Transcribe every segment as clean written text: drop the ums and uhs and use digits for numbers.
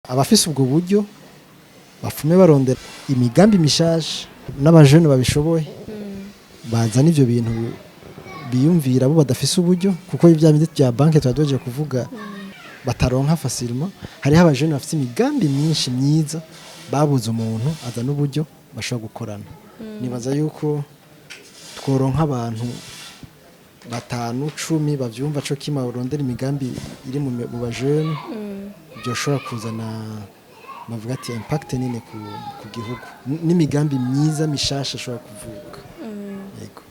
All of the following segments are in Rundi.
Abafise ubwo buryo bafume barondera imigambi mishasha n'abajene babishoboye, bazana ivyo bintu biyumvira bo badafise uburyo, kuko ibya bindi bya banki tuba duhejeje kuvuga bataronka facilement. Hariho abajene bafise imigambi myinshi myiza, babuze umuntu azana uburyo bashobora gukorana. Nibaza yuko tworonka abantu batanu, 10 bavyumva co kimwe, barondera imigambi iri mu bajene, byoshobora kuzana, bavuga ati, impact nini ku gihugu n'imigambi myiza mishasha ishobora kuvuka. Yego.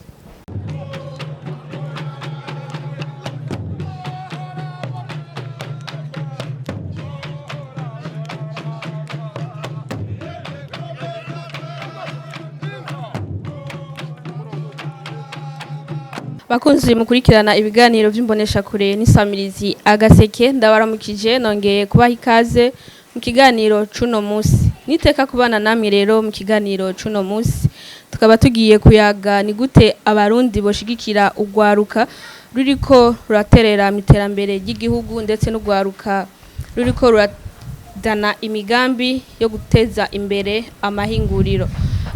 Bakunzi mukurikirana ibiganiro by'imboneshakure n'isamirizi Agaseke, ndabaramukije, nongeye kubaha ikaze mu kiganiro cuno munsi. Niteka kubana namwe rero mu kiganiro cuno munsi, tukaba tugiye kuyaga ni gute Abarundi boshigikira urwaruka ruriko ruraterera mu iterambere ry'igihugu, ndetse n'urwaruka ruriko ruradana imigambi yo guteza imbere amahinguriro.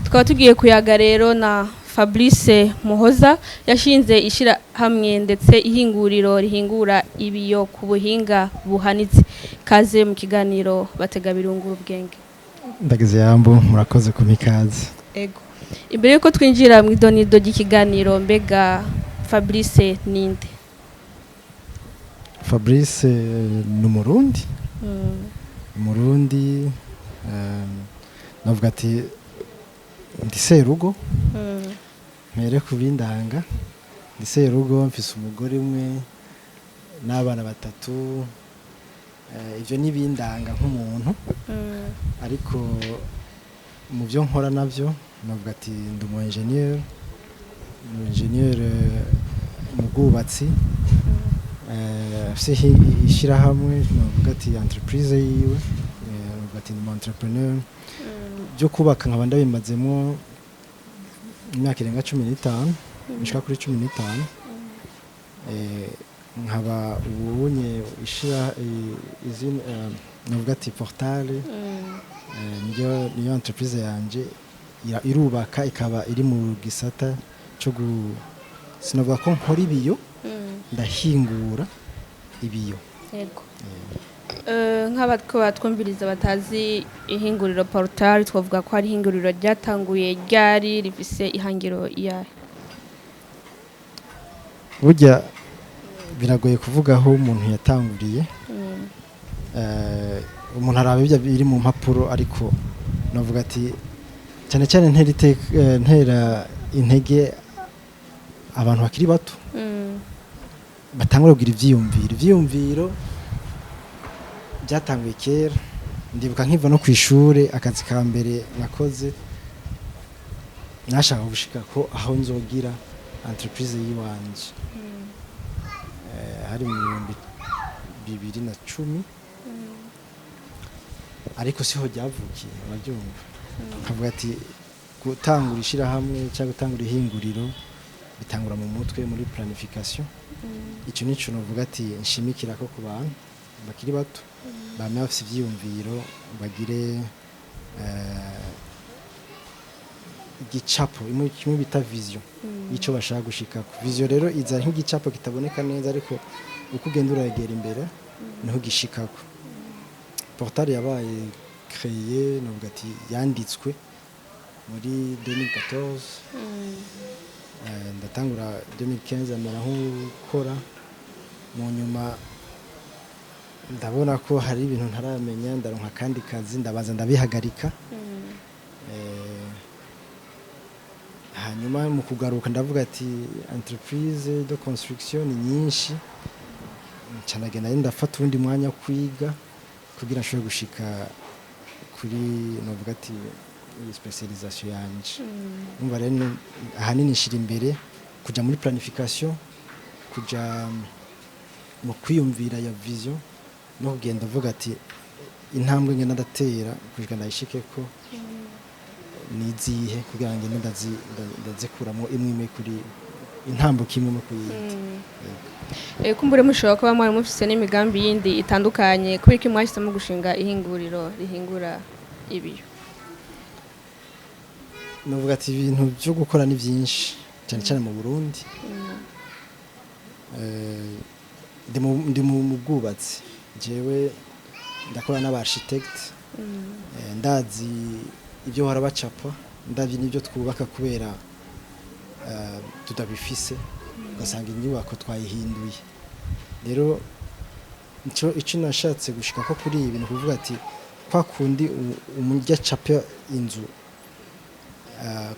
Tukaba tugiye kuyaga rero na Fabrice Muhoza, yashinze ishyirahamwe ndetse ihinguriro rihingura ibiyo ku buhinga buhanitse. Kaze mu kiganiro batega birungura ubwenge. Ndagize yambo, murakoze ku mikaze. Ego. Imbere yuko twinjira mu idonido ry'ikiganiro, mbega Fabrice ninde? Fabrice ni Umurundi, Umurundi, navuga ati ndi serugo. Mpere ku bindanga: ndi serugo, mfise umugore umwe n'abana batatu. Ivyo ni bindanga nk'umuntu, ariko mu byo nkora navyo navuga ati ndi umu ingénieur, umu ingénieur mu bwubatsi, afise ishirahamwe, navuga ati entreprise yiwe, navuga ati ndi umu entrepreneur. Byo kubaka nkaba ndabimazemo imyaka irenga 15, bishika kuri 15. Nkaba ubunye ishira izina, navuga ati Portale, niyo entreprise yanje irubaka, ikaba iri mu gisata cyo sinavuga ko nkora ibiyo, ndahingura ibiyo. Yego. Nk'abatwo batwumviriza batazi ihinguriro Portal, twavuga ko ari ihinguriro ryatanguye ryari, rifise ihangiro iyahe? Burya biragoye kuvuga aho umuntu yatanguriye. Umuntu araba ibyo biri mu mpapuro, ariko navuga ati cyane cyane ntera intege abantu bakiri bato batangura kugira ivyiyumviro. Ivyiyumviro byatanguye kera. Ndibuka nkiva no ku ishure, akazi ka mbere nakoze nashaka gushika ko aho nzogira entreprise yiwanje. Hari mu 2010, ariko siho ryavukiye, urabyumva. Nkavuga ati gutangura ishirahamwe cyangwa gutangura ihinguriro bitangura mu mutwe, muri planification. Icyo nico novuga ati nshimikira ko ku bantu bakiri bato bame bafise ivyiyumviro, bagire igicapo kimwe bita vision y'icyo bashaka gushikako. Vision rero iza nk'igicapo kitaboneka neza, ariko uko ugenda uragera imbere niho gishikako. Portal yabaye créé, novuga ati yanditswe muri 2014. Ndatangura 2015, amara nk'ukora, mu nyuma ndabona ko hari ibintu ntaramenya, ndaronka akandi kazi, ndabanza ndabihagarika. Hanyuma mu kugaruka ndavuga ati entreprise de construction ni nyinshi, nca ndagenda ndafata uwundi mwanya wo kwiga kugira nshobore gushika kuri, novuga ati, iyi spécialisation yanje. Umva rero, ahanini nshira imbere kuja muri planification, kuja mu kwiyumvira ya vision, no kugenda uvuga ati intambwe ngenda ndatera kugira ndayishikeko ni izihe, kugira ngo ngende ndazikuramo imwe imwe kuri intambuko imwe no kuyindi. Kumbure mushobora kuba mwari mufise n'imigambi yindi itandukanye. Kubera iki mwahisemo gushinga ihinguriro rihingura ibiyo? Navuga ati ibintu byo gukora ni byinshi, cyane cyane mu Burundi. Ndi mu bwubatsi, jewe ndakora n'aba architecte. Ndazi ibyo bahora bacapa, ndazi n'ibyo twubaka kubera tutabifise, ugasanga inyubako twayihinduye. Rero ico nashatse gushika ko kuri ibi ni ukuvuga ati kwa kundi umurya acapa inzu,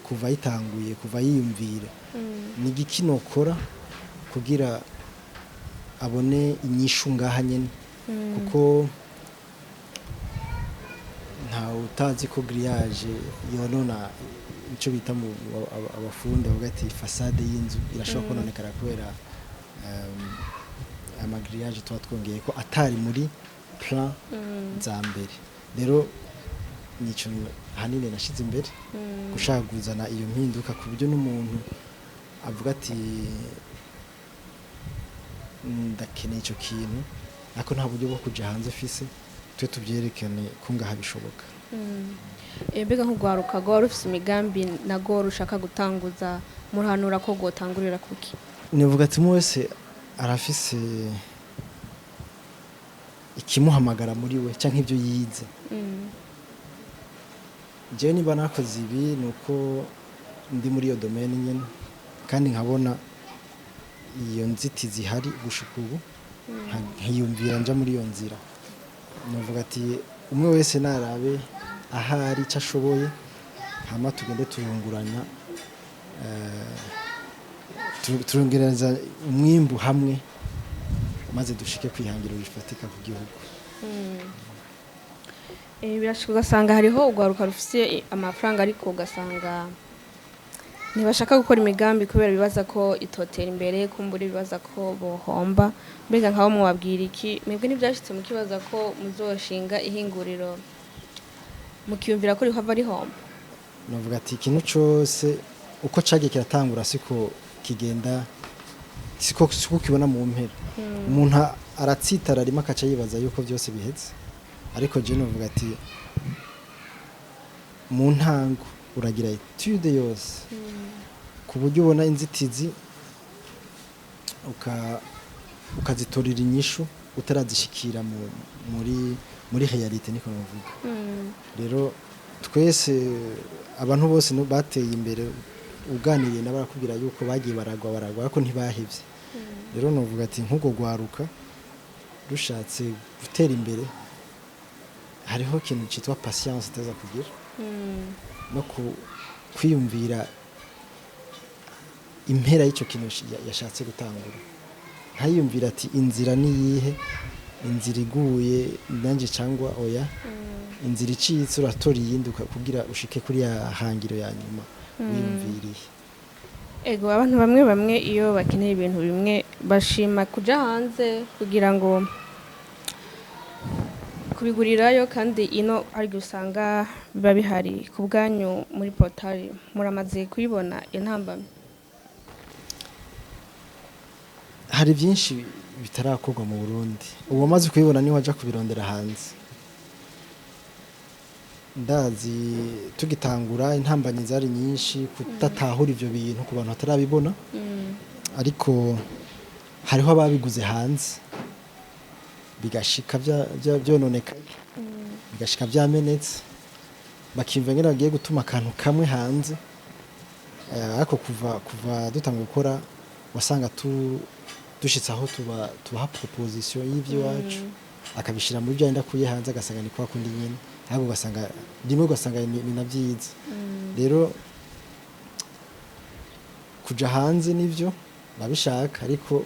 kuva yitanguye, kuva yiyumvira ni igiki nokora kugira abone inyishu ngaha nyene, kuko nta utazi ko grillage yonona icyo bita mu abafundi bavuga ati façade y'inzu irashobora kononekara kubera ama grillage tuba twongeye ko atari muri plan za mbere. Rero nico hanini nashize imbere, gushaka kuzana iyo mpinduka ku buryo n'umuntu avuga ati ndakeneye icyo kintu ariko nta buryo bwo kuja hanze fise, twe tubyerekane ko ngaha bishoboka. Mbega nk'urwaruka rwaba rufise imigambi nago rushaka gutanguza, muruhanura ko rwotangurira kuki? Nivuga ati umwe wese arafise ikimuhamagara muri we canke ibyo yize. Jewe niba nakoze ibi ni uko ndi muri iyo domaine nyene, kandi nkabona iyo nzitizi ihari gushika ubu, nkiyumvira nja muri iyo nzira. Navuga ati umwe wese narabe ahari icyo ashoboye, hama tugende turunguranya, turungereza umwimbu hamwe, maze dushike kwihangiro rifatika ku gihugu. Birashika ugasanga hariho urwaruka rufise amafaranga, ariko ugasanga ntibashaka gukora imigambi kubera bibaza ko itotera imbere, kumbura bibaza ko bohomba. Mbega nkabo mwabwira iki? Mwebwe ntibyashitse mukibaza ko muzoshinga ihinguriro, mukiyumvira ko rihava rihomba? Navuga ati ikintu cyose uko cagiye kiratangura siko kigenda, siko kibona mu mpera. Umuntu aratsitara rimwe akaca yibaza yuko byose bihetse, ariko je novuga ati mu ntango uragira étude yose ku buryo ubona inzitizi ukazitorera inyishu utarazishikira muri réalité, niko navuga. Rero twese, abantu bose bateye imbere uganiriye nabo barakubwira yuko bagiye baragwa baragwa, ariko ntibahevye. Rero novuga ati nk'ubwo rwaruka rushatse gutera imbere, hariho ikintu cyitwa patience itaza kugira no kwiyumvira impera y'icyo kintu yashatse gutangura, ntayiyumvira ati inzira ni iyihe, inzira iguye nanjye cyangwa oya, inzira icitse uratora iyindi kugira ushike kuri ya hangiro ya nyuma wiyumviriye. Ego, abantu bamwe bamwe iyo bakeneye ibintu bimwe bashima kuja hanze kugira ngo kubigurirayo, kandi ino hari usanga biba bihari. Ku bwanyu muri portale muramaze kuyibona intambamyi? Hari byinshi bitarakorwa mu Burundi. Uwamaze kubibona niwe aja kubirondera hanze. Ndazi tugitangura intambanyi zari nyinshi, kudatahura ivyo bintu ku bantu batarabibona, ariko hariho ababiguze hanze bigashika vyononekaye, bigashika vyamenetse, bakimva ngene bagiye gutuma akantu kamwe hanze. Ariko kuva dutanga gukora wasanga dushitse aho tubaha proposition y'ivy'iwacu, akabishira muri byo yenda kuye hanze, agasanga ni kwa kundi nyene, ahubwo ugasanga rimwe ugasanga ni na vyiza. Rero kuja hanze nivyo babishaka, ariko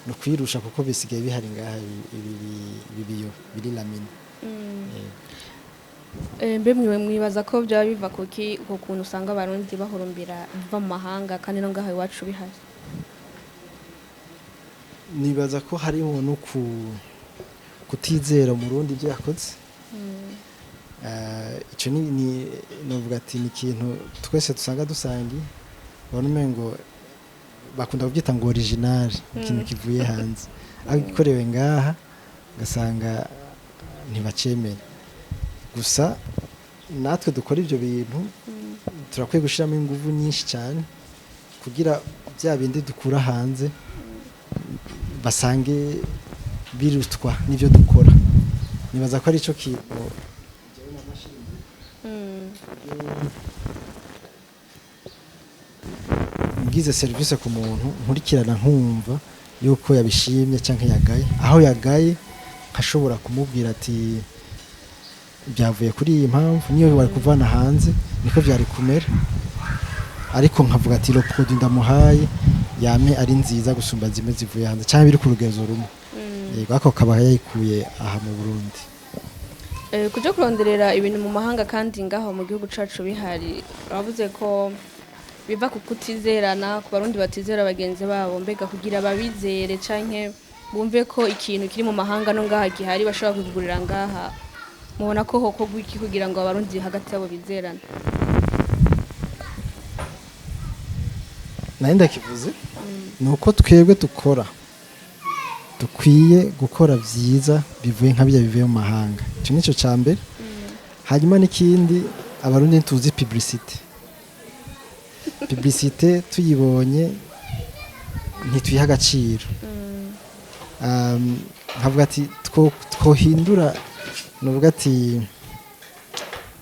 no kwirusha kuko bisigaye bihari ngaha ibi biyo biri laminé. Mbe mwiwe mwibaza ko byaba biva kuki, uko kuntu usanga Abarundi bahurumbira biva mu mahanga kandi no ngaha iwacu bihari? Nibaza ko hariho no kutizera Umurundi ibyo yakoze. Ico ni novuga ati ni ikintu twese dusanga dusangiye, ubona umengo Bakunda kubyita ngo original, ikintu kivuye hanze, ariko ikorewe ngaha ugasanga ntibacemera. Gusa natwe dukora ibyo bintu turakwiye gushyiramo ingufu nyinshi cyane kugira bya bindi dukura hanze basange birutwa n'ibyo dukora. Nibaza ko ari cyo kintu ngize serivisi ku muntu nkurikirana, nkumva yuko yabishimye cyangwa yagaye. Aho yagaye nkashobora kumubwira ati byavuye kuri iyi mpamvu, niyo bari kuvana hanze niko byari kumera, ariko nkavuga ati le produit ndamuhaye yame ari nziza gusumba zimwe zivuye hanze cyangwa biri ku rugezo rumwe. Yego, ako kaba yayikuye aha mu Burundi. Kuja kuronderera ibintu mu mahanga kandi ngaho mu gihugu cacu bihari, uravuze ko biva ku kutizerana, ku Barundi batizera bagenzi babo. Mbega kugira babizere canke bumve ko ikintu kiri mu mahanga no ngaha gihari, bashobora kukigurira ngaha, mubona ko hokorwa iki kugira ngo Abarundi hagati yabo bizerane? Nari ndakivuze, ni uko twebwe dukora, dukwiye gukora byiza bivuye nka bya bivuye mu mahanga. Icyo nicyo cya mbere. Hanyuma n'ikindi, Abarundi ntituzi publicité. Publicité tuyibonye ntituyiha agaciro. Nkavuga ati twohindura, nuvuga ati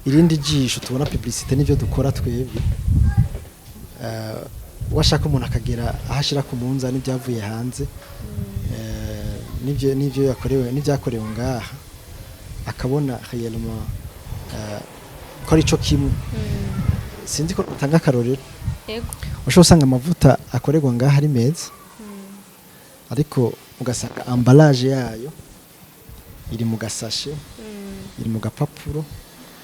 irindi jisho tubona publicité n'ibyo dukora twebwe. Washaka umuntu akagera aho ashira ku munzani ibyavuye hanze n'ibyo yakorewe n'ibyakorewe ngaha, akabona réellement ko ari cyo kimwe. Sinzi ko utanga akarorero. Yego. Ushobora usanga amavuta akorerwa ngaha ari meza, ariko ugasanga emballage yayo iri mu gasashe, iri mu gapapuro,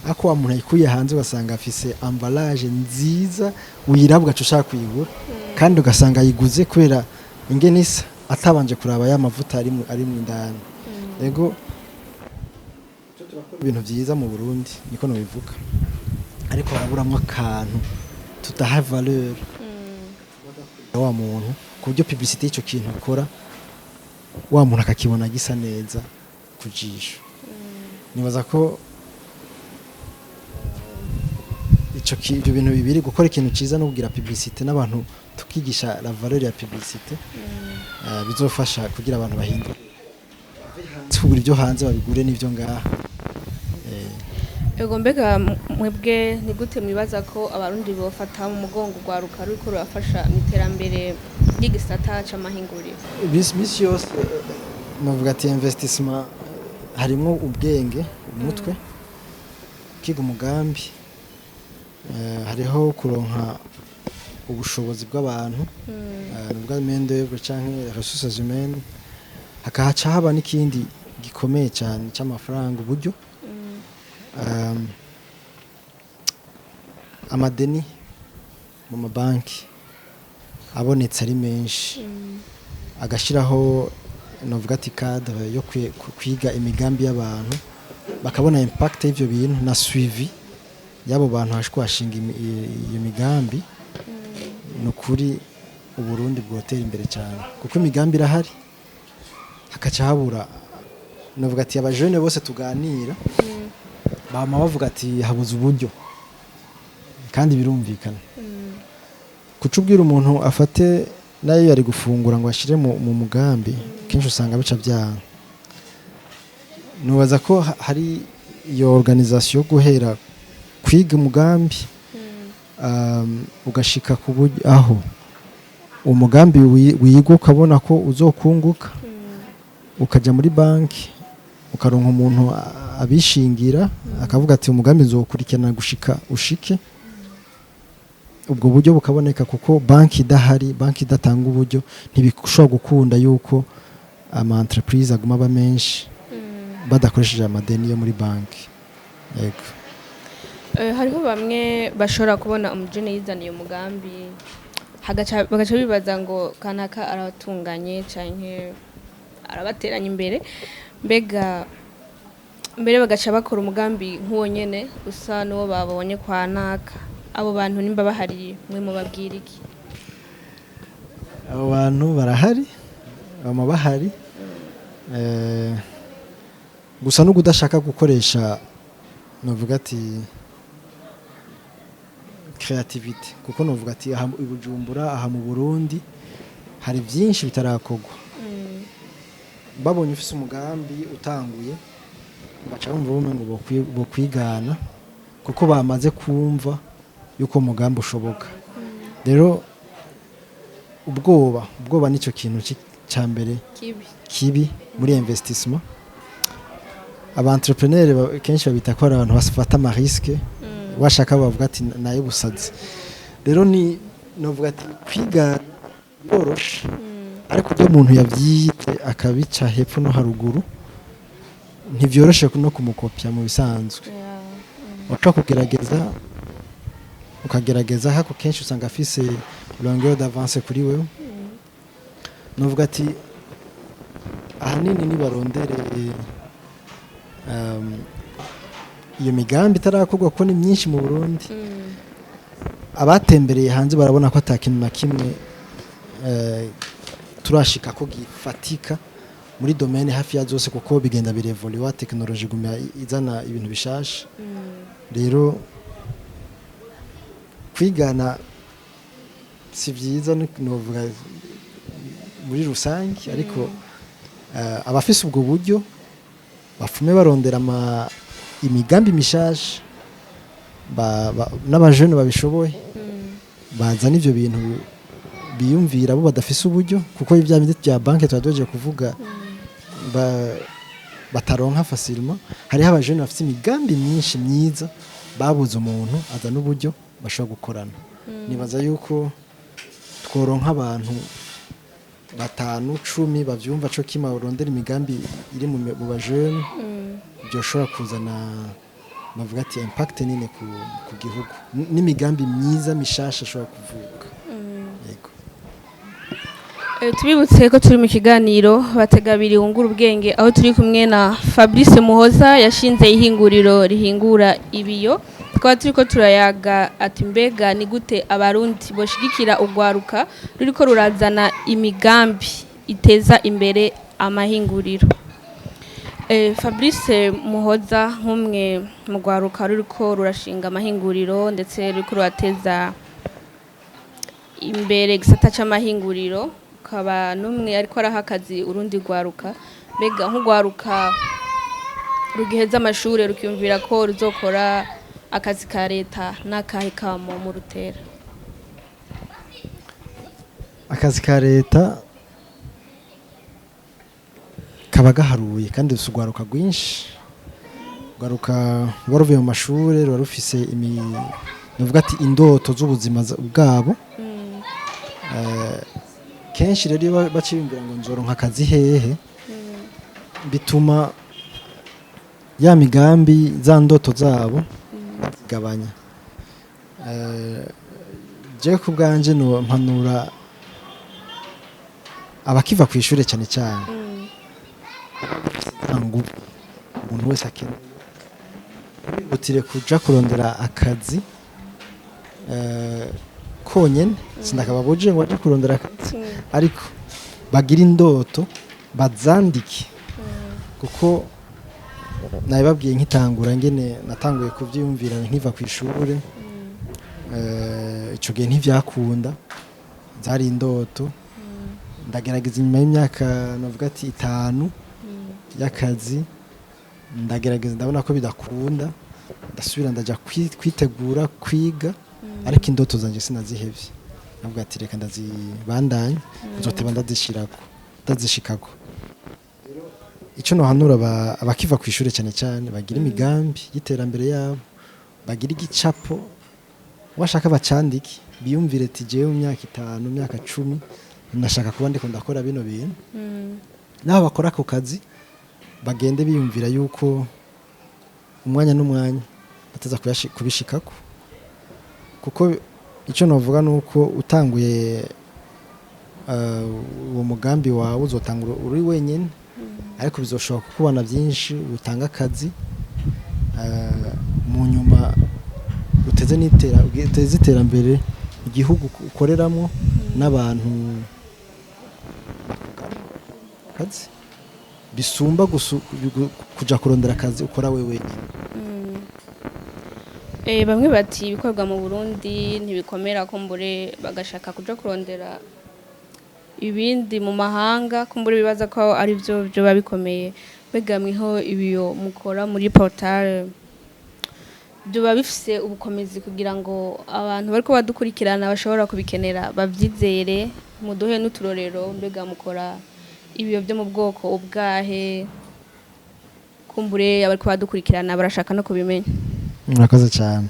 ariko wa muntu ayikuye hanze ugasanga afise emballage nziza, uyiraba ugaca ushaka kuyigura, kandi ugasanga ayiguze kubera ingene isa, atabanje kuraba ya mavuta ari mu indani. Yego, turakora ibintu byiza mu Burundi, niko nobivuga, ariko haraburamwo akantu tudaha valeur wa muntu, ku buryo publicité y'icyo kintu akora wa muntu akakibona gisa neza ku jisho. Nibaza ko ibyo bintu bibiri, gukora ikintu cyiza no kugira publicité, n'abantu tukigisha la valeur ya publicité, bizofasha kugira abantu bahindure, kugura ibyo hanze babigure n'ibyo ngaha. Ego, mbega mwebwe ni gute mwibaza ko Abarundi bofata mu mugongo urwaruka ruriko rurafasha mu iterambere ry'igisata c'amahinguriro? Misi yose navuga ati investissement harimo ubwenge, umutwe, kiga umugambi, hariho kuronka ubushobozi bw'abantu, nuvuga main d'œuvre canke ressources humaines, hakahaca haba n'ikindi gikomeye cyane cy'amafaranga, uburyo, amadeni mu mabanki abonetse ari menshi, agashyiraho novuga ati cadre yo kwiga imigambi y'abantu, bakabona impact y'ivyo bintu na suivi y'abo bantu hashwashinga iyo migambi, ni ukuri Uburundi bwotera imbere cyane, kuko imigambi irahari, hakaca habura, novuga ati abajene bose tuganira bama bavuga ati habuze uburyo, kandi birumvikana. Kuca ubwira umuntu afate nayo yari gufungura ngo ashire mu mugambi, kenshi usanga bica byanga. Nubaza ko hari iyo organisation yo guhera kwiga umugambi, ugashika ku buryo aho umugambi wigwa ukabona ko uzokunguka, ukaja muri banki ukaronka umuntu abishingira, akavuga ati umugambi nzokurikirana gushika ushike, ubwo buryo bukaboneka, kuko banki idahari, banki idatanga uburyo, ntibishobora gukunda yuko ama entreprise aguma aba menshi badakoresheje amadeni yo muri banki. Yego. Hariho bamwe bashobora kubona umujene yizaniye umugambi, bagaca bibaza ngo kanaka arabatunganye canke arabateranya imbere, mbega mbere bagaca bakora umugambi nk'uwo nyene usa n'uwo babonye kwa naka. Abo bantu nimba bahari, mwe mubabwira iki? Abo bantu barahari, bama bahari. Gusa no kudashaka gukoresha, novuga ati créativité, kuko novuga ati aha i Bujumbura, aha mu Burundi, hari byinshi bitarakorwa. Babonye ufise umugambi utanguye, baca bumva bumengo bokwigana, kuko bamaze kumva yuko umugambi ushoboka. Rero ubwoba nicyo kintu ca mbere kibi. Kibi muri investissement. Aba entrepreneur kenshi babita ko ari abantu bafata ama risques, washaka bavuga ati nayo busazi. Rero ni novuga ati kwiga biroroshe, ariko iyo umuntu yavyize akabica hepfo no haruguru, ntivyoroshe no kumukopya mu bisanzwe. Ushobora kugerageza, ukagerageza hako, kenshi usanga afise longueur d'avance kuri wewe. Novuga ati ahanini nibarondere iyo migambi itarakorwa, kuko ni myinshi mu Burundi. Abatembereye hanze barabona ko ata kintu na kimwe turashika ko gifatika muri domaine hafi ya zose, kuko bigenda birevoluwa, technologie iguma izana ibintu bishasha. Rero kwigana si byiza, novuga muri rusange, ariko abafise ubwo buryo bafume barondera imigambi mishasha n'abajene babishoboye, bazana ivyo bintu biyumvira bo badafise uburyo, kuko ibya bindi bya banki tuba duhejeje kuvuga bataronka facilement. Hariho abajene bafise imigambi myinshi myiza, babuze umuntu azana uburyo bashobora gukorana. Nibaza yuko tworonka abantu batanu, 10 bavyumva co kimwe, barondera imigambi iri mu bajene, byoshobora kuzana, bavuga ati impact nini ku gihugu, n'imigambi myiza mishasha ishobora kuvuka. Yego. Tubibutse ko turi mu kiganiro Bategabiri wungura ubwenge, aho turi kumwe na Fabrice Muhoza yashinze ihinguriro rihingura ibiyo. Tukaba turiko turayaga ati mbega ni gute Abarundi boshigikira urwaruka ruriko rurazana imigambi iteza imbere amahinguriro? Fabrice Muhoza, nk'umwe mu rwaruka ruriko rurashinga amahinguriro ndetse ruriko rurateza imbere gisata c'amahinguriro, ukaba n'umwe ariko araha akazi urundi rwaruka, mbega nk'urwaruka rugiheza amashure rukiyumvira ko ruzokora akazi ka leta, n'akahe kamo mu rutera? Akazi ka leta kaba gaharuye, kandi dufise urwaruka rwinshi, urwaruka ruba ruvuye mu mashure, ruba rufise novuga ati indoto z'ubuzima bwabo. Kenshi rero iyo baciyumvira ngo nzoronka akazi hehe, bituma ya migambi, za ndoto zabo zigabanya. Je ku bwanje no mpanura abakiva ku ishure cyane cyane ngo umuntu wese akeneye bihutire kuja kurondera akazi konyene. Sindakababujije ngo baje kurondera akazi, ariko bagira indoto, bazandike, kuko nabibabwiye nkitangura ngene natanguye kuvyiyumvira nkiva ku ishure. Ico gihe ntivyakunda, zari indoto. Ndagerageza inyuma y'imyaka navuga ati 5 y'akazi, ndagerageza ndabona ko bidakunda, ndasubira ndaja kwitegura kwiga, ariko indoto zanje sinazihevye. Navuga ati reka ndazibandanye, nzoteba ndazishirako, ndazishikako. Icyo nohanura abakiva ku ishure cyane cyane, bagira imigambi y'iterambere yabo, bagira igicapo, washaka bacandike, biyumvire ati jewe mu myaka 5, myaka 10 ndashaka kuba ndiko ndakora bino bintu. Naho bakora ako kazi, bagende biyumvira yuko umwanya n'umwanya bataza kubishikako, kuko icyo novuga ni uko utanguye uwo mugambi wawe, uzotangura uri wenyine, ariko bizoshobora kukubana byinshi, utanga akazi, mu nyuma uteze iterambere igihugu ukoreramo n'abantu. akazi bisumba kuja kurondera akazi ukora wewe wenyine. Bamwe bati ibikorwa mu Burundi ntibikomera, kumbure bagashaka kuja kurondera ibindi mu mahanga, kumbure bibaza ko ari byo byoba bikomeye. Mbega mwiho ibiyo mukora muri portal byoba bifise ubukomezi kugira ngo abantu bariko badukurikirana bashobora kubikenera bavyizere? Muduhe n'uturorero. Mbega mukora ibiyo byo mu bwoko ubwahe? Kumbure abariko badukurikirana barashaka no kubimenya. Murakoze cyane.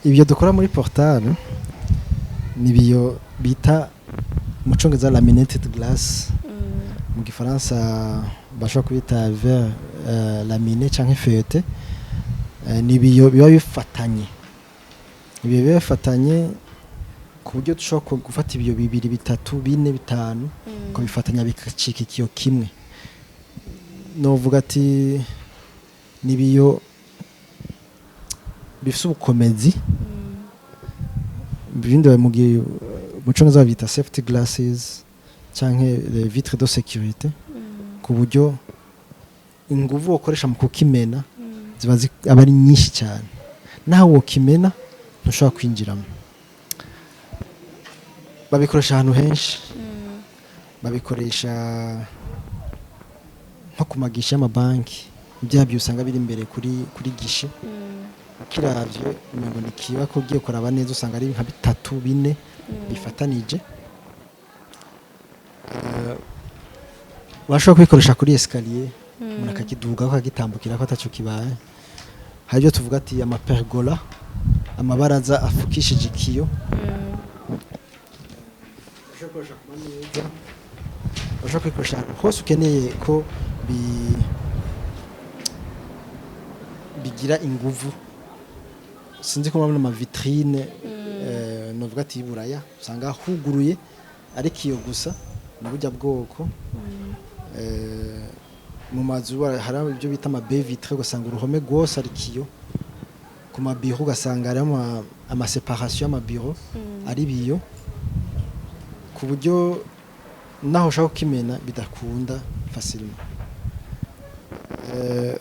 Ibyo dukora muri portal ni ibiyo bita mu Congereza laminated glass, mu Gifaransa bashobora kubita verre laminé canke feuilleté. Ni ibiyo biba bifatanye, ibiyo biba bifatanye ku buryo dushobora gufata ibiyo bibiri, bitatu, bine, bitanu, ukabifatanya bigacika ikiyo kimwe. Novuga ati ni ibiyo bifise ubukomezi, ibindi mu Congereza babyita safety glasses canke les vitres de sécurité, ku buryo inguvu ukoresha mu kukimena ziba aba ari nyinshi cyane, naho wokimena ntushobora kwinjiramo. Babikoresha ahantu henshi, babikoresha nko ku ma guichets y'amabanki, bya byo usanga biri imbere kuri guichet. Ukiravye umengo ni kiba ko ugiye kuraba neza usanga ari nka bitatu, bine bifatanije. Urashobora kubikoresha kuri escalier, umuntu akakiduga akagitambukira ko ataco kibaye. Hari ibyo tuvuga ati ama pergola, amabaraza afukishije ikiyo, urashobora gukoresha ku mameza, urashobora kubikoresha ahantu hose ukeneye ko bigira inguvu. Sinzi ko murabona ama vitrine, novuga ati y'Iburaya, usanga huguruye ariko iyo gusa ni burya bwoko. Mu mazu hari ibyo bita ama baies vitrées, ugasanga uruhome rwose ari ikiyo. Ku mabiro ugasanga hari ama séparation y'amabiro ari biyo, ku buryo naho ushaka kukimena bidakunda facilement.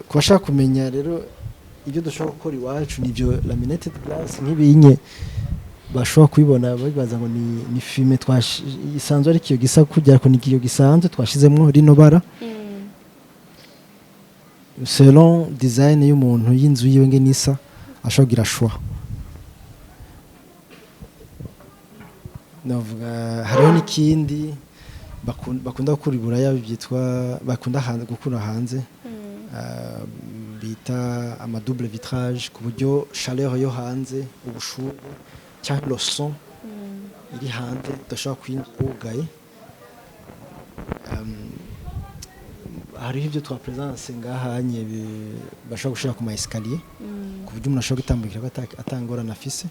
Ku bashaka kumenya rero ibyo dushobora gukora iwacu, nibyo laminated glass nk'ibinye bashobora kubibona bibaza ngo ni fumé isanzwe, ariko iyo gisa kujya, ariko ni ikiyo gisanzwe twashizemwo rino bara selon design y'umuntu y'inzu yiwe ngene isa, ashobora kugira choix. Navuga hariho n'ikindi bakunda gukura i Buraya, byitwa bakunda gukura hanze, bita ama double vitrage, ku buryo chaleur yo hanze, ubushuhe cyangwa le son iri hanze udashobora kwinjira wugaye. Hariho ibyo twa présence ngahanye bashobora gushira ku ma escalier, ku buryo umuntu ashobora gutambukira ko atangorane afise.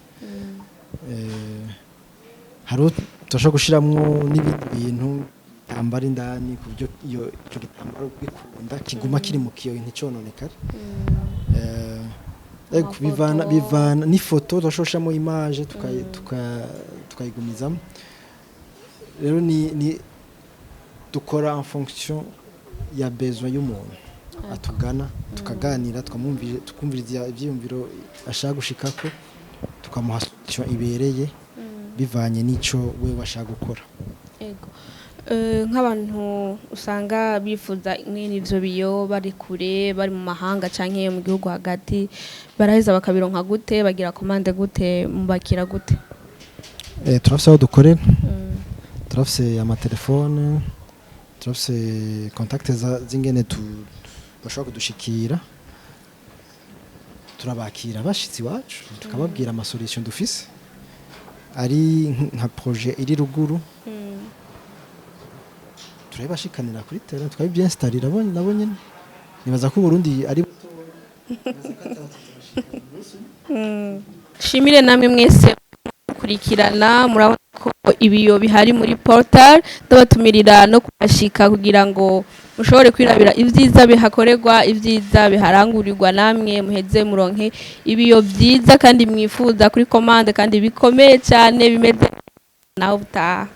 Hariho turashobora gushiramwo n'ibindi bintu bitambara indani, ku buryo iyo ico gitambaro gikunda kiguma kiri mu kiyo nticononekare. Ego, bivana Amafoto. Bivana n'ifoto turashobora gushiramo image tukayigumizamo. Rero ni dukora en fonction ya besoin y'umuntu atugana, tukaganira, tukamwumvira, tukumviriza ivyiyumviro ashaka gushikako, tukamuha solution ibereye bivanye n'ico we ashaka gukora. Ego. Nk'abantu usanga bifuza mwene ivyo biyo bari kure, bari mu mahanga canke mu gihugu hagati, baraheza bakabironka gute? Bagira commande gute? Mubakira gute? Turafise aho dukorera, turafise amatelefone, turafise contact z'ingene bashobora kudushikira. Turabakira bashitsi iwacu, tukababwira ama solution dufise, ari nka projet iri ruguru turabibashikanira kuri terrain, tukabibyinstallira nabo nyene. Nibaza ko Burundi ari buto. Shimire namwe mwese kurikirana. Murabona ko ibiyo bihari muri portal, ndabatumirira no kuhashika kugira ngo mushobore kwirabira ibyiza bihakorerwa, ibyiza biharangurirwa, namwe muheze muronke ibiyo byiza kandi mwifuza kuri commande kandi bikomeye cyane bimeze. Naho butaha.